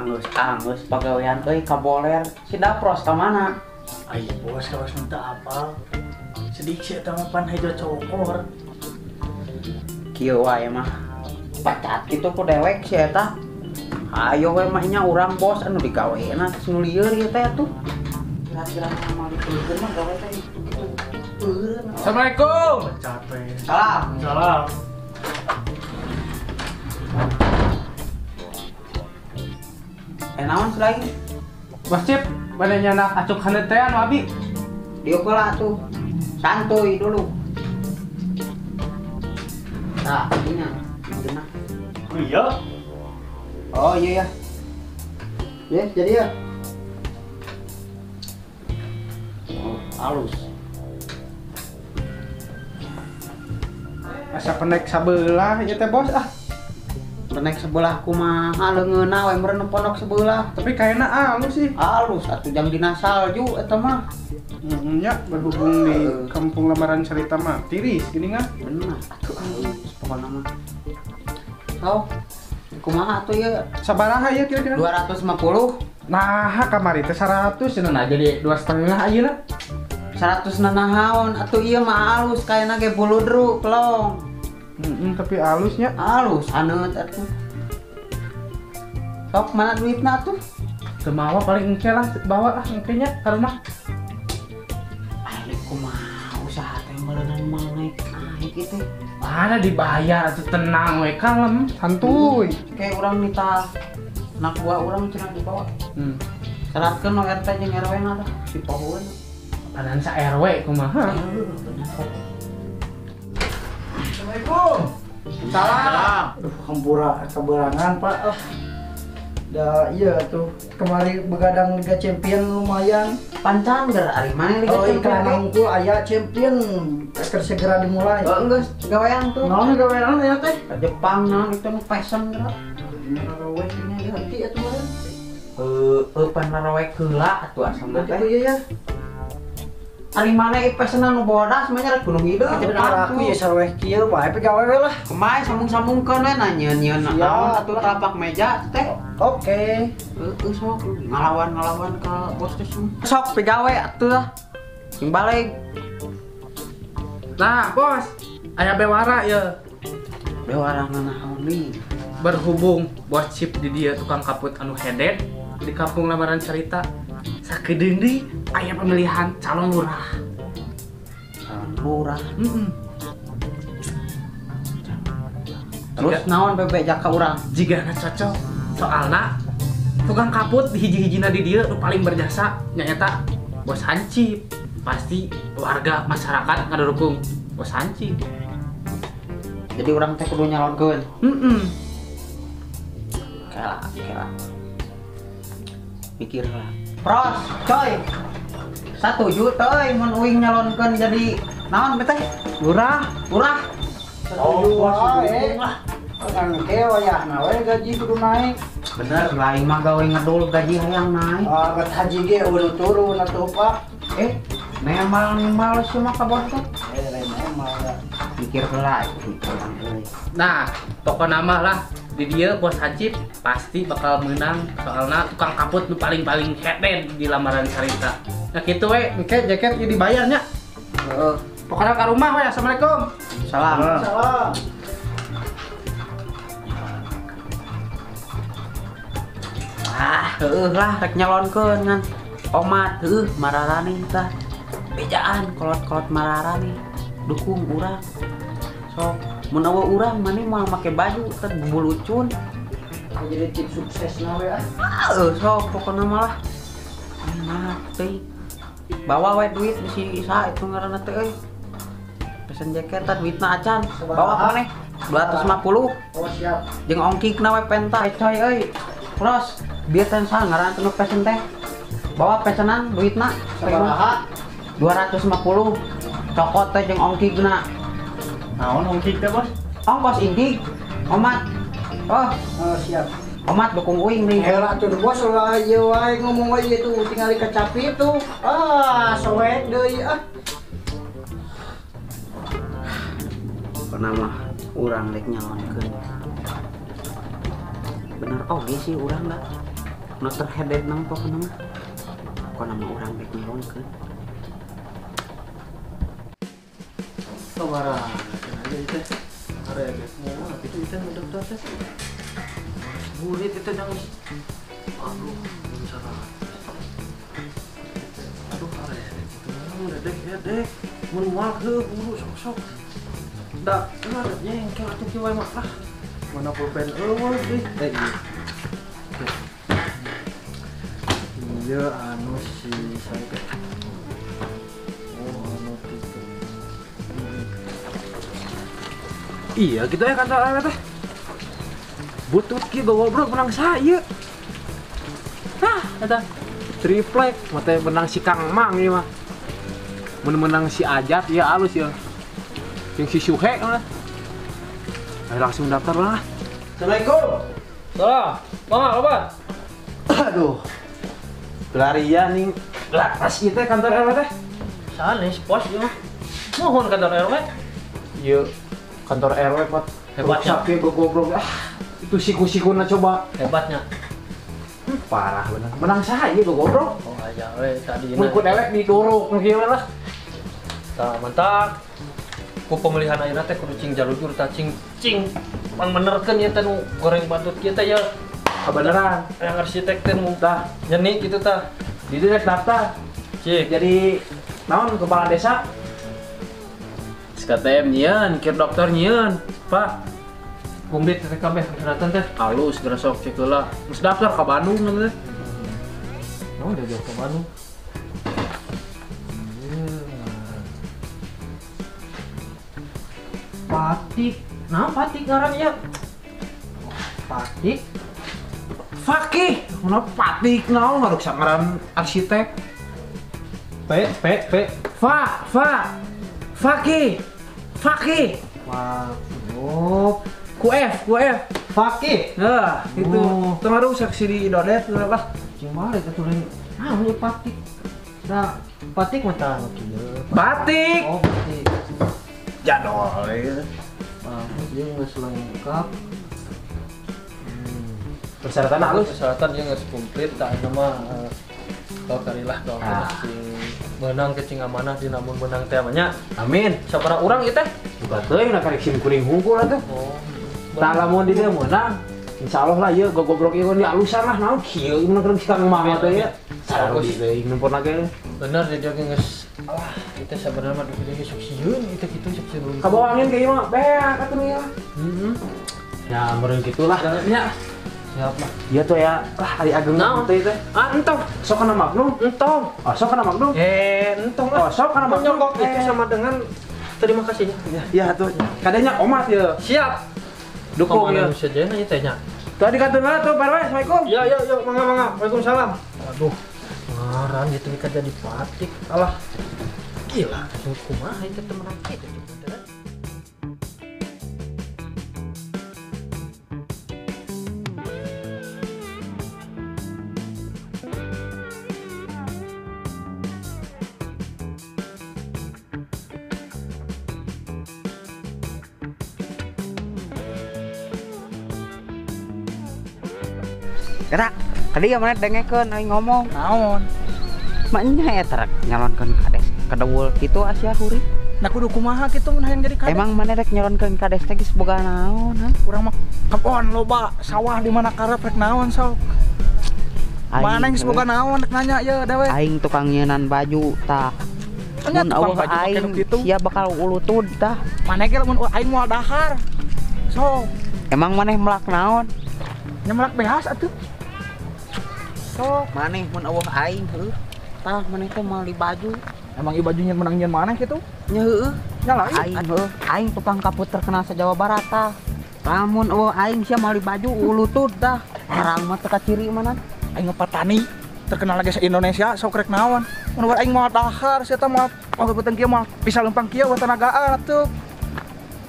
Anggeus pagawean euy kaboler. Si Dapros ka mana? Ai bos kawas minta apal. Sedih sih eta mah pan hejo cokor. Kieu wae mah. Pacat kitu ku dewek si eta. Ayo we mah nya urang bos anu digawena geus nu lieur ieu teh atuh. Kira-kira mah dipeukeun mah gawe teh kitu. Assalamualaikum. Capek. Salam. Salam. Naon selain? Bos Cip, bade nyandak acuk haneut teh anu abi. Diuk heula atuh. Santuy dulu. Tah, dinya. Geunah. Iya. Oh iya ya. Ya, jadi ya. Oh, halus. Asa penek sabelah ieu teh bos ah. Penek sebelah kumaha leungeunna we meureun pondok sebelah. Tapi kayakna alus sih. Alus atuh jang dina salju eta mah. Nya berhubung di kampung lamaran cerita mah tiris gini kan. Bener atuh alus pokona mah. Sok kumaha atuh ieu? Sabaraha ieu kira-kira? 250. Nah, kamari teh 100 cenah jadi 2,5 ayeuna. 100 nanaon atuh ieu mah alus kayana ge buludru pelong. Tapi alusnya alus haneut atuh. Sok mana duitna atuh? Teu mawa paling engke lah bawa lah engke nya ka rumah. Ari kumaha usaha teh meureunnan mah naik kitu. Mana dibayar atuh tenang we kalem santuy. Kayak urang nita anak buah urang cenah dibawa. Seratkeun no RT jeung RW na tah si pohoeun. Padahal sa RW kumaha? Assalamualaikum. Salam. Aduh, hampura keberangan Pak. Oh. Da iya tuh kemari begadang Liga Champion lumayan. Pancan ger ari mana Liga Champion? Oh, iklan aya Champion akan segera dimulai. Oh, geus gawean tuh. Naon gawean ya teh? Ka Jepang naon itu nu fashion geura. Naraweh nya ganti atuh meureun. Heueuh pan naraweh heula atuh asana teh. Iya ya. Ari mana pesenan nu bodas mah nya rek Gunung Hideung. Jepang aku ya sarweh kieu wae pegawe we lah. Kumaha sambung-sambungkeun we nanyieun-nyieun naon atuh telapak meja teh. Oke. Heeh sok ngalawan-ngalawan ka bos teh. Sok pegawe atuh lah. Sing balik. Nah, bos, aya bewara ye. Bewara nanaon deui? Berhubung bos Cip di dia tukang kaput anu hedet di kampung lamaran cerita. Sakedeung deui aya pemilihan calon lurah. Calon lurah. Terus naon bebek jaka urang? Jigana cocok. Soalna tukang kaput di hiji-hijina di dieu nu paling berjasa nyaeta Bos Hancip. Pasti warga masyarakat ngadukung Bos Hancip. Jadi urang teh kudu nyalonkeun. Kela, kela. Mikir lah. Pros, coy. 1 juta euy mun uing nyalonkeun jadi naon teh? Lurah, lurah. Setuju wae lah. Engke wayahna we gaji kudu naik. Bener, lain mah gawe ngedul gaji hayang naik. Ah, bet haji ge udah turun atuh, Pak. Memang sih mah ka bos teh. Lain memang lah. Mikir heula itu urang euy. Nah, pokona mah lah di dia Bos Hancip pasti bakal menang soalnya tukang kaput nu paling-paling head di lamaran carita. Nah gitu we, engke jaket ieu dibayarnya. Heeh. Pokoknya ke rumah we. Assalamualaikum. Salam. Salam. Ah, heueuh lah rek nyalonkeun ngan omat heueuh mararani tah. Bejaan kolot-kolot mararani dukung urang. Sok mun eueuh urang maneh moal make baju teh bulucun. Jadi tim sukses na we ah. Sok pokona mah lah. Nah, teh. Bawa we duit bisi isa itu ngaranna teh euy. Pesen jaket tah duitna acan. Bawa ka maneh 250. Oh siap. Jeung ongkikna we penta coy euy. Terus bieu teh saha ngaranna teh nu pesen teh. Bawa pesenan duitna sabaraha? 250. Cokot teh jeung ongkikna. Naon ongkik teh, Bos? Ongkos ingkik. Omat. Oh, siap. Omat dukung uing nih. Heula atuh bos ulah ieu wae ngomong wae ieu tuh tingali kacapi tuh. Ah, soek deui ah. Pernah mah urang rek nyalonkeun. Bener oge sih urang dah. Nu terhedeh mah pokona mah. Pokona mah urang rek nyalonkeun. Sabaraha aja itu. Areget moal kitu itu nu daftar teh. Burit itu dang. Aduh, belum salah. Aduh, areget itu dedek dedek. Mun moal heuh buru sok-sok. Da, ulah nyengkel atuh kieu wae mah lah. Mana pulpen eueuh deui. Eh ieu. Ieu anu si saya. Oh, anu itu. Iya gitu ya kantor RW teh. Butut kieu goblok menang saya. Hah, eta triplek mah teh menang si Kang Mang ieu mah. Mun menang si Ajat ya alus ya. Yang si Suhe lah. Ayo langsung daftar lah. Assalamualaikum. Salam. Mama, apa? Aduh. Pelarian nih. Laras ieu teh kantor RW teh. Sanes pos ieu mah. Mohon kantor RW. Ieu kantor RW pot hebatnya kieu goblok ah. Itu siku-sikuna coba hebatnya. Parah bener. Menang saya goblok. Oh aja we tadi mun ku dewek didorok nu kieu lah. Tah mantap. Ku pemilihan ayeuna teh kudu cing jalujur tah cing cing pangbenerkeun ieu teh nu goreng badut kieu teh ya. Kabeneran yang arsitek teh nu tah nyeni kitu tah. Di dieu rek daftar. Cik jadi naon kepala desa? SKTM nyieun, kir dokter nyieun, Pak. Komplit teh kabeh persyaratan teh. Halus geura sok cek heula. Geus daftar ka Bandung teh. Naon jauh ke Bandung? Patik. Nah, Patik ngaran ieu. Patik. Fakih. Kunaon Patik naon ngaruksak ngaran arsitek. P P P Fa Fa Fakih. Fakih. Oh, ku F, ku F. Fakih. Nah, itu. Teu ngarusak si di Idodet lah. Cing balik atuh lain. Nah, ieu Patik. Da, Patik mah tah kieu. Batik. Oh, batik. Jadol ieu. Bagus, dia geus lengkap. Persyaratan halus, persyaratan dia geus komplit tah anu mah karilah doakeun cing meunang ke cing amanah dina mun meunang teh mah nya. Amin. Sabaraha urang ieu teh? Buka teuing na karek sim kuring hungkul atuh. Oh. Tah lamun di dieu meunang, insyaallah lah ieu gogobrok ieu di alusan lah naon kieu meunang si Kang Mang teh ya. Sarua teuing nempona ge. Bener di dieu geus alah ieu teh sabenerna mah duh geus sok sieun ieu teh kitu sok sieun. Kabawa angin ka ieu mah beak atuh ieu. Heeh. Ya meureun kitulah. Nya. Siap lah. Iya tuh ya, lah ari ageng teh teh. Ah entong, sok kana magnum, entong. Oh, sok kana magnum. Eh, entong lah. Oh, sok kana magnum. Nyogok itu sama dengan terima kasihnya. Ya tuh. Kadanya omat ya. Siap. Dukung ya. Sejenna ieu teh nya. Tadi kantun heula tuh, Pak RW. Assalamualaikum. Ya, ya, ya, mangga mangga. Waalaikumsalam. Aduh. Ngaran gitu mika jadi Patik. Alah. Gila, kumaha ieu teh menang kitu. Gerak, tadi yang mana dengekeun aing ngomong. Naon? Maknya eta rek nyalonkeun kades kadewul kitu Asia huri. Nah kudu kumaha kitu mun hayang jadi kades? Emang mana rek nyalonkeun kades teh geus boga naon, ha? Urang mah kebon loba, sawah di mana karep rek naon sok. Mana geus boga naon rek nanya ye dewe. Aing tukang nyeunan baju tah. Mun eueuh aing sia bakal ulutud tah. Maneh ge lamun aing moal dahar. Sok. Emang maneh melak naon? Nya melak behas atuh. Sok maneh mun eueuh aing heuh. Tah maneh teh meuli baju. Emang ieu bajunya menang nyeun maneh kitu? Nya heueuh. Nya lain. Aing heueuh, aing tukang kaput terkenal sa Jawa Barat tah. Lamun eueuh aing sia meuli baju ulutud tah. Orang mah teu kaciri mana. Aing mah petani terkenal lagi sa Indonesia sok rek naon. Mun aing moal dahar sia teh moal beuteung kieu moal bisa lempang kieu wa tenagaan atuh.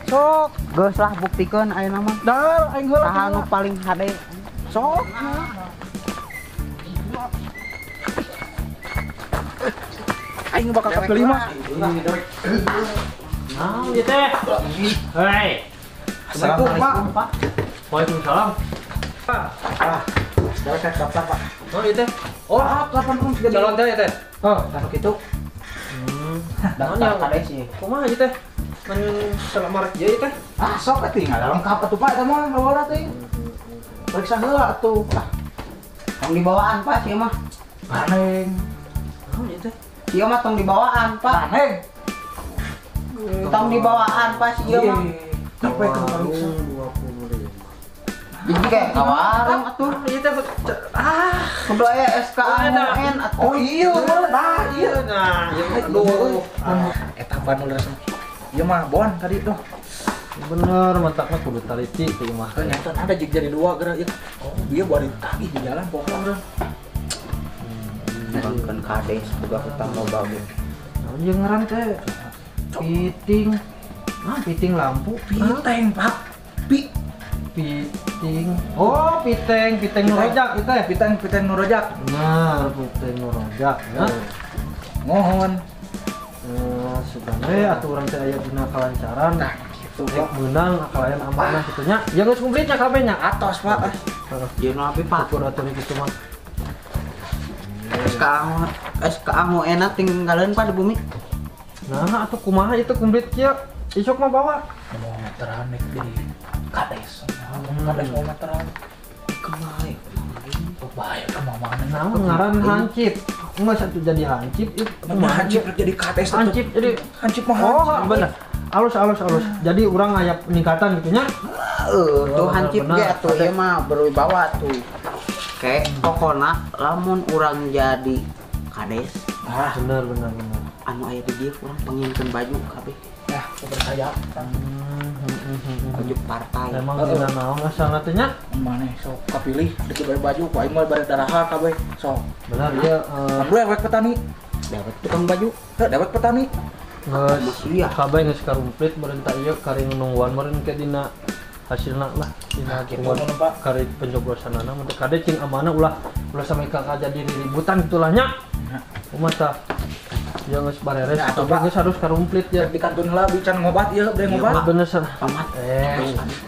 Sok geus lah buktikeun ayeuna mah. Dahar aing heula. Saha nu paling hade. Sok. Aing bakal kepilih mah. Naon ieu teh? Hei. Assalamualaikum, Pak. Waalaikumsalam. Ah, dewek daftar, Pak. Oh ieu teh. Oh, 8 M jadi calon teh teh. Oh, anu kitu. Daftar kades ieu. Kumaha ieu teh? Kan selama rek ieu teh. Ah, sok atuh tinggal lengkap atuh Pak eta mah lawara teh. Periksa heula atuh. Ah. Tong dibawaan Pak ieu mah. Ganeng. Naon ieu teh? Ieu mah tong dibawaan Pak. Ganeng. Tong dibawaan Pak ieu mah. Sampai ke periksa 25. Jadi kayak kawarung atuh. Ieu teh ah, kudu aya SKAN atuh. Oh iya, nah iya. Nah, ieu aduh. Eta ban ulah. Ieu mah bon tadi tuh. Bener, mantakna kudu taliti teh mah. Ternyata ada jig jadi dua geura ieu. Oh, ieu buat ditagih di jalan pokoknya geura. Bangkeun kades boga hutang loba ge. Naon ieu ngaran teh? Piting. Ah, piting lampu, piteng, Pak. Piting. Oh, piteng, piteng nurojak itu ya? Piteng, piteng nurojak. Nah, piteng nurojak ya. Mohon. Sebenarnya atuh urang teh aya dina kalancaran. Nah, kitu Pak. Meunang kalayan amanah kitu nya. Ya geus komplit nya kabeh nya. Atos, Pak. Ieu nu abi Pak. Syukur atuh kitu mah. SKA enak tinggalin Pak di bumi. Nah, atuh kumaha itu komplit kieu? Isok mah bawa. Mau meteran nek di kades. Kades mau meteran. Kumaha? Bahaya kumaha mana? Naon ngaran hancip. Enggak satu jadi hancip itu. Hancip jadi kades. Hancip jadi hancip mah. Oh, bener. Alus alus alus. Jadi urang aya peningkatan gitu nya. Heeh, tuh hancip ge atuh ieu mah berwibawa tuh. Kayak pokona lamun urang jadi kades. Ah, bener bener bener. Anu aya di dieu urang penginkeun baju kabeh. Ya, kepercayaan. Baju partai. Emang dina naon asalna teh nya? Maneh sok kapilih diberi baju ku aing mah bare daraha kabeh. Sok. Bener ieu dewek petani. Dewek tukang baju. Heuh, dewek petani. Geus kabeh geus karumplit meureun ta ieu kari nungguan meureun ke dina hasilna lah dina kari pencoblosanana mun teh kade cing amanah ulah ulah sampe ka jadi ributan kitu lah nya. Kumaha tah? Ya geus bareres atau geus harus karumplit ya. Di kantun heula bican ngobat ieu bade ngobat. Bener sah. Pamat.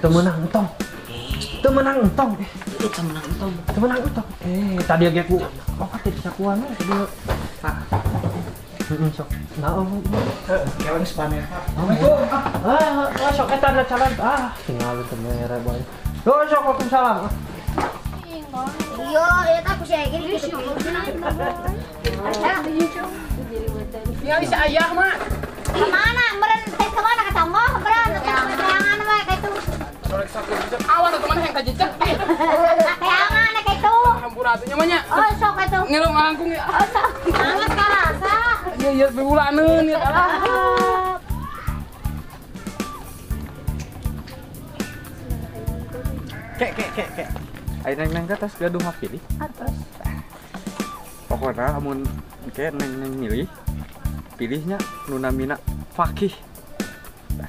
Teu meunang entong. Teu meunang entong. Teu meunang entong. Teu meunang entong. Tadi ge ku opat teh disakuan we tadi. Pak. Heeh sok. Naon? Heeh, kewan geus panen. Assalamualaikum. Ah, sok eta na calon. Ah, tinggal teu mere bae. Yo sok waalaikumsalam. Iya, eta ku sia gini kitu. Tinggal si ayah mah. Kemana? Meren teh kemana ka tonggoh? Meren teangan we ka itu. Sorek sakit jejak awan atuh mana yang ka jejak. Teangan ka itu. Hampura atuh nya mah nya. Oh, sok atuh. Ngelung ngalangkung ya. Oh, sok. Anget karasa. Ieu ieu bulaneun ieu alah. Kek kek kek kek. Ayo neng-neng ke atas gaduh hak pilih. Atas. Pokoknya amun engke neng-neng milih, pilihnya nu namina Fakih. Nah,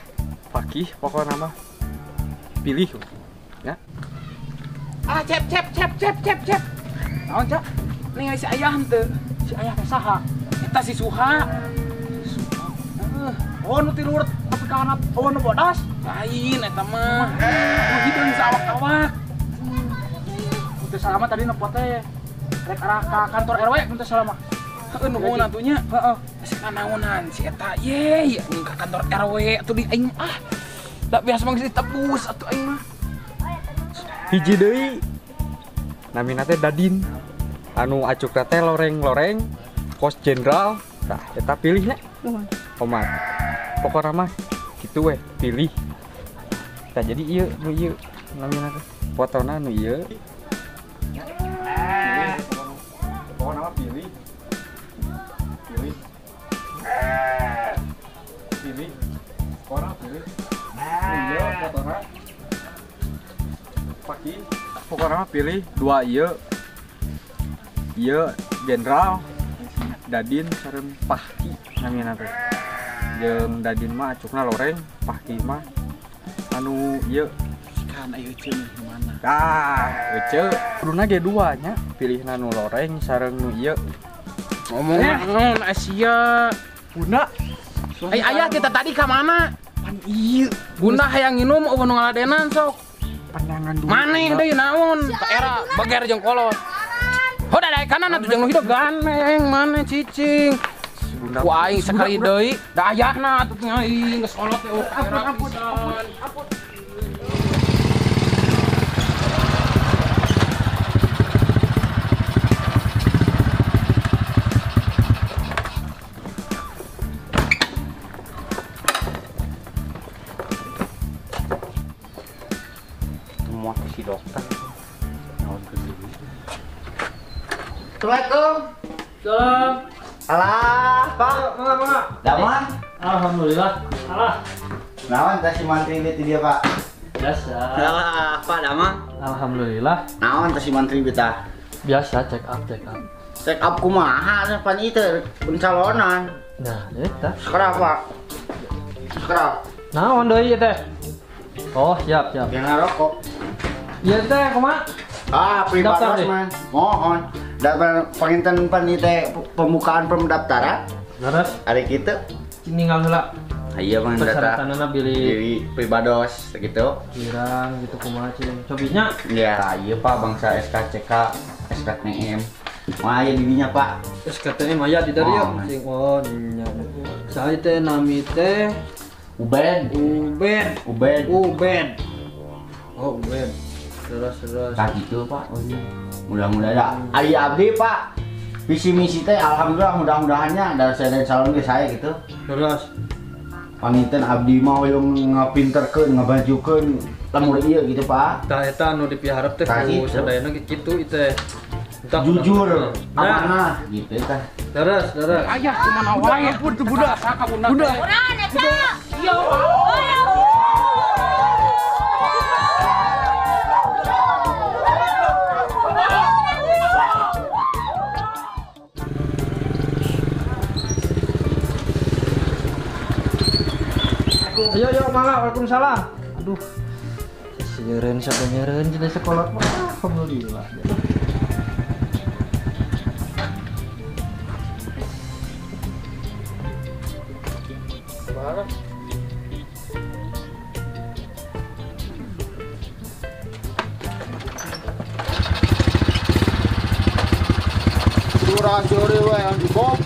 Fakih pokoknya mah pilih ya. Ah cep cep cep cep cep cep. Naon cep? Ningali si ayah henteu. Si ayah teh saha? Eta si Suha. Si Suha. Oh nu tilur tapi ka handap oh nu bodas. Lain eta mah. Oh hideung saawak-awak. Teu salama tadi nempo teh rek arah ka kantor RW mun teu salama. Heuh nuhun atuh nya. Heeh. Asik nanaonan si eta ye anjing ka kantor RW atuh di aing ah. Da biasa mah geus ditebus atuh aing mah. Hiji deui. Namina teh Dadin. Anu acukna teh loreng-loreng kos jenderal. Tah eta pilihnya. Omat. Pokona mah kitu we pilih. Tah jadi ieu nu ieu namina teh. Fotona nu ieu. Pokoknya mah pilih. Pilih. Pilih. Pokoknya pilih. Ieu fotona. Paki. Pokoknya mah pilih dua ieu. Ieu jenderal Dadin sareng Pahki namina teh. Jeung Dadin mah acukna loreng, Pahki mah anu ieu kan ayo ceu mana. Tah, ece. Kuduna ge dua nya, pilihna nu loreng sareng nu ieu. Ngomong naon Asia. Bunda. Ai ayah kita tadi ka mana? Pan ieu. Bunda hayang nginum eueuh nu ngaladenan sok. Pandangan dulu. Maneh deui naon? Ka era bager jeung kolot. Ho da daekanan atuh jeung nu hidup ganeng mana cicing. Ku aing sakali deui da ayahna atuh aing geus kolot teh. Ampun ampun ampun. Si dokter. Assalamualaikum. Salam. Alah, Pak. Mangga, mangga. Damang. Alhamdulillah. Alah. Naon teh si mantri di dia, Pak? Biasa. Alah, Pak damang. Alhamdulillah. Naon teh si mantri betah? Biasa check up, check up. Check up kumaha pan ieu pencalonan. Nah, eta. Sekarang, Pak. Sekarang. Naon deui ieu teh? Oh, siap, siap. Jangan rokok. Iya teh, kumaha? Ah, pribados man. Mohon. Daftar panginten pan ieu teh pembukaan pendaftaran. Leres. Ari kitu. Ninggal heula. Iya bang, persyaratanna bilih diri pribados gitu. Kirang gitu kumaha cing. Cobinya? Iya, iya Pak, bangsa SKCK, SKTM. Wah, aya didinya Pak. SKTM aya di dieu. Cing, oh nya. Saha teh nami teh? Ubed. Ubed. Ubed. Ubed. Oh, Ubed. Terus terus. Tah gitu Pak. Oh, iya. Mudah-mudahan ari abdi Pak. Visi misi teh alhamdulillah mudah-mudahannya dari saya calon ge saya gitu. Terus panginten abdi mah hoyong ngapinterkeun, ngabajukeun lemur ieu gitu Pak. Tah eta anu dipiharep teh ku sadayana ge kitu ieu teh. Jujur, amanah gitu tah. Terus, terus. Ayah kumaha wae. Ampun tuh budak. Budak. Urang eta. Iya. Ayo, ayo, mangga, waalaikumsalam. Aduh, seureun sabeuneureun cenah sekolah mah. Alhamdulillah. Curang curi we yang dibob.